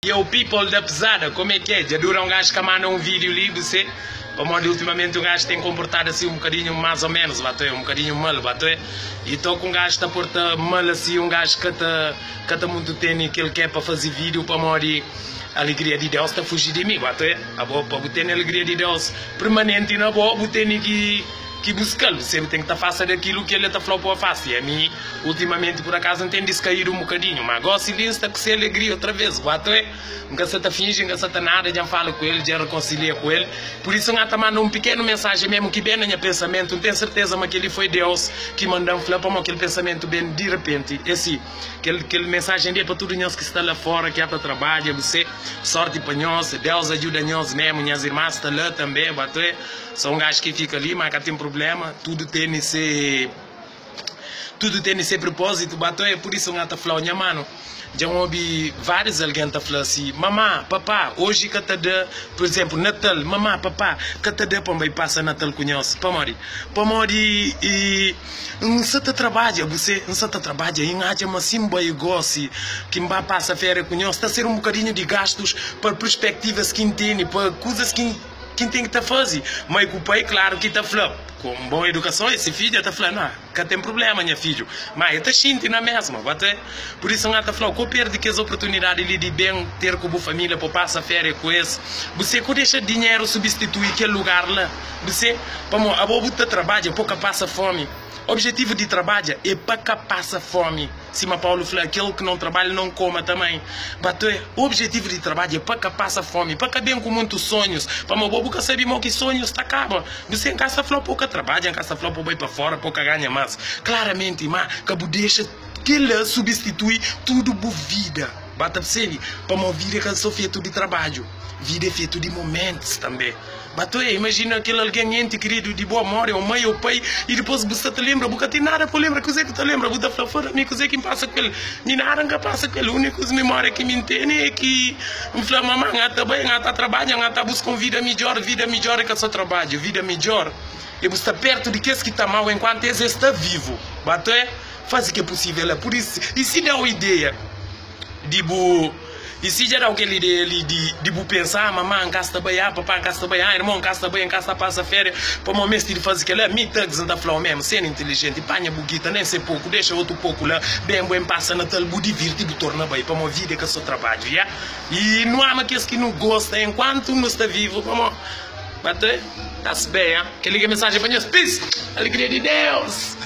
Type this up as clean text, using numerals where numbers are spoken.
Yo people da pesada, como é que é? Dja dura um gajo ka manda um vídeo li bu-se Pamodi ultimamente um gajo tem comportado assim um bocadinho mais ou menos, bato é, um bocadinho mal, bato é E toca um gajo ta porta mal assim, um gajo ka ta ka ta muito tene kel ke pa faze vídeo pamodi alegria di Deus ta fugi di mi, bato é Abo pa bu tene alegria di Deus permanente na bo, bu tene ki ki buskal, bu sebe ten ki ta fasa di akilu ki el ta flau pa fasi. I ami, ultimamenti, pur akazu, N ten diskaídu un bokadinhu, ma gosi li N sta ku se alegria otra vez. Guatu é, N ka sa ta finji, N ka sa ta nada, dja N fala ku el, dja N rekonsilia ku el. Pur isu, N ata manda un pikenu mensajen memu ki ben na nha pensamentu. N ten serteza ma kel-li foi Deus ki manda-m fla, pamodi kel pensamentu ben di repenti. É si, kel, kel mensajen li é pa tudu nhos ki sta la fora, ki ata trabadja, bu se. Sorti pa nhos, Deus ajuda nhos memu. Nhas irmas sta la tanbe. Guatu é. Só um gajo ki fika li, ma ka tem problema, tudo tene se tudo tene se propósito, bato é por isso nga ta flau nha mano, dja n obi vários alguém ta fla si, mamá, papá, hoje ka ta da, por exemplo, Natal, mamá, papá, ka ta da pa n bai passa Natal ku nhos, pamodi? Pamodi e n sa ta trabadja, bu se, n sa ta trabadja e n atxa ma si n bai gosi ki n ba passa féria ku nhos, ta ser um bocadinho di gastos pa perspectivas ki n tene, pa kuzas ki n. Ki N ten ki ta faze? Mai ku pai, klaru ki ta fla, ku un bon edukason, ese fidja ta fla, Na, ka ten prubléma, nha fidju. Má el ta xinti na mésma. Bate. Pur isu, N ta fla-u, ka bu perde kes oportunidadi li di ben ter ku bu família pa bu pasa féria ku es. Bu se ka dexa dinheru substitui kel lugar la. Bu se, pamodi abo bu ta trabadja pa bu ka pasa fómi. Objetivu di trabadja é pa ka pasa fómi. Sima Paulu fla, Kel ki não trabalha, não coma também. Batué, objetivu di trabadja é pa ka pasa fómi, pa ka ben ku muntu sonhus, pamodi bo bu ka sabe mo ki sonhus ta kaba. Bu se, N ka sta fla-u pa bu ka trabadja, N ka sta fla-u pa bu bai pa fóra pa bu ka ganha más. Klaramenti, má ka bu dexa kel-la substitui tudu bu vida. Ba ta persebe? Pamodi vida é ka sô fetu di trabadju, vida é fetu di momentus tanbê. Batué, imajina kel algen enti kiridu di bo móre, ô mai ô pai, i dipôs bu sta ta lenbra, bu ka ten nada pa lenbra. Kuzê ki bu ta lenbra? Bu ta fla, Fora mi, kuzê ki N pasa ku el? Mi nada N ka pasa ku el. Úniku mimória ki mi N tene é ki N fla mamá, N ta bai, N ta trabadja, N ta buska un vida midjór. Vida midjór é ka sô trabadju. Vida midjór é bu sta pértu di kes ki ta ama-u enkuantu es es sta vivu. Batué, faze ki é pusível. Pur isu, i si da-u ideia di bu. I si dja da-u kel ideia li di di bu pensa, Ah, mamá, N ka sta bai, ah, papá, N ka sta bai, ah, irmon, N ka sta bai, N ka sta pasa féria, pamodi meste di faze kel-la, mi, Tugs, N ta fla-u mésmu, sén intilijenti, panha bu gita, nen se poku, dexa otu poku la, ben bu en pasa Natal, bu divirti i bu torna bai, pamodi vida é ka so trabadju, ya. I nu ama kes ki nu gosta enkuantu nu sta vivu, pamodi, Bate, ta-se ben, ah. Kel-li ki é mensajen pa nhos. Peace! Alegria di Deus!